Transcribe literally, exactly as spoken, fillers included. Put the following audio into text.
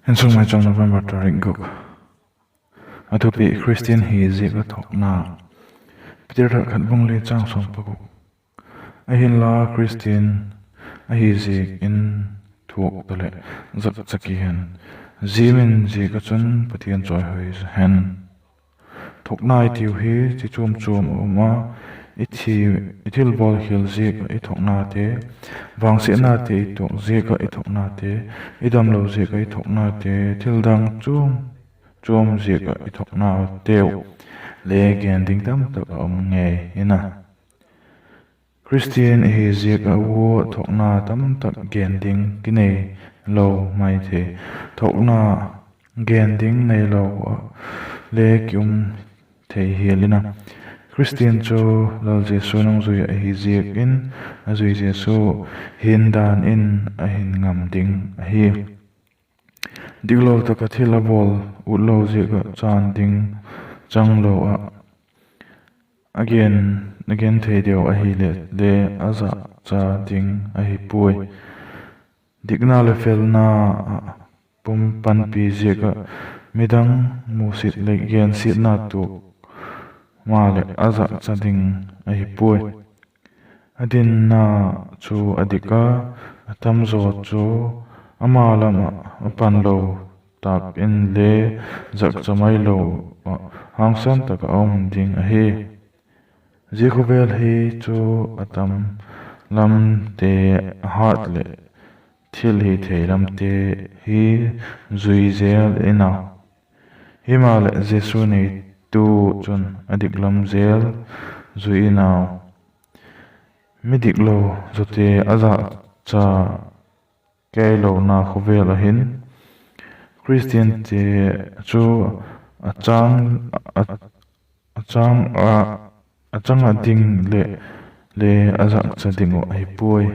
Insung Maicham, November tarik guk. A thupi: Khristian hi ziak ah thuakna. Peter thot khat bung li chang sawm paguk. Ahinla Khristian ahi ziak in thuak taleh zakcha ki hen; zia min ziak ah chun Pathian chawihoi hen. Thuakna i tiu hi chi chuam chuam a um a, i thilbawl khial ziak ah i thuaknate, vangsiatnate i tuak ziak ah i thuaknate, i damlo ziak ah i thuaknate, thildang chuam chuam ziak ah i thuaknateu le gen ding tamtak a um ngei in a. Khristian i hi ziak ah ua thuakna tamtak gen ding kinei lo mai thei. Thuakna gen ding neilo ah le ki um thei hial in a. Khristian chu Lal Jesu nungzui ah ahi ziak in, a zui Jesu hindan in a hin ngam ding ahi. Diklo tak ah thil a bawl utlo ziak ah chan ding changlo ah a gen thei deu ahile le a zakcha ding ahi puai. Dikna leh felna ah pum panpi ziak ah midang musit leh gensiatna tuak maleh a zakcha ding ahi puai. A dinna chu a dik a, a tamzaw chu ama lam ah a pan lo tak inle zakcha mailo ah hangsan tak ah um ding ahi. Zia khawvel hi chu a tam lamte, a hat leh thil hithei lamte hi zui zel in a, himaleh Jesu neitu chun a dik lam zel zui in a. Midiklo zawte a zakcha keilona khawvel ah hin Khristiante chu a chang a, a chang ah ding leh le a zakcha ding uh ahi puai.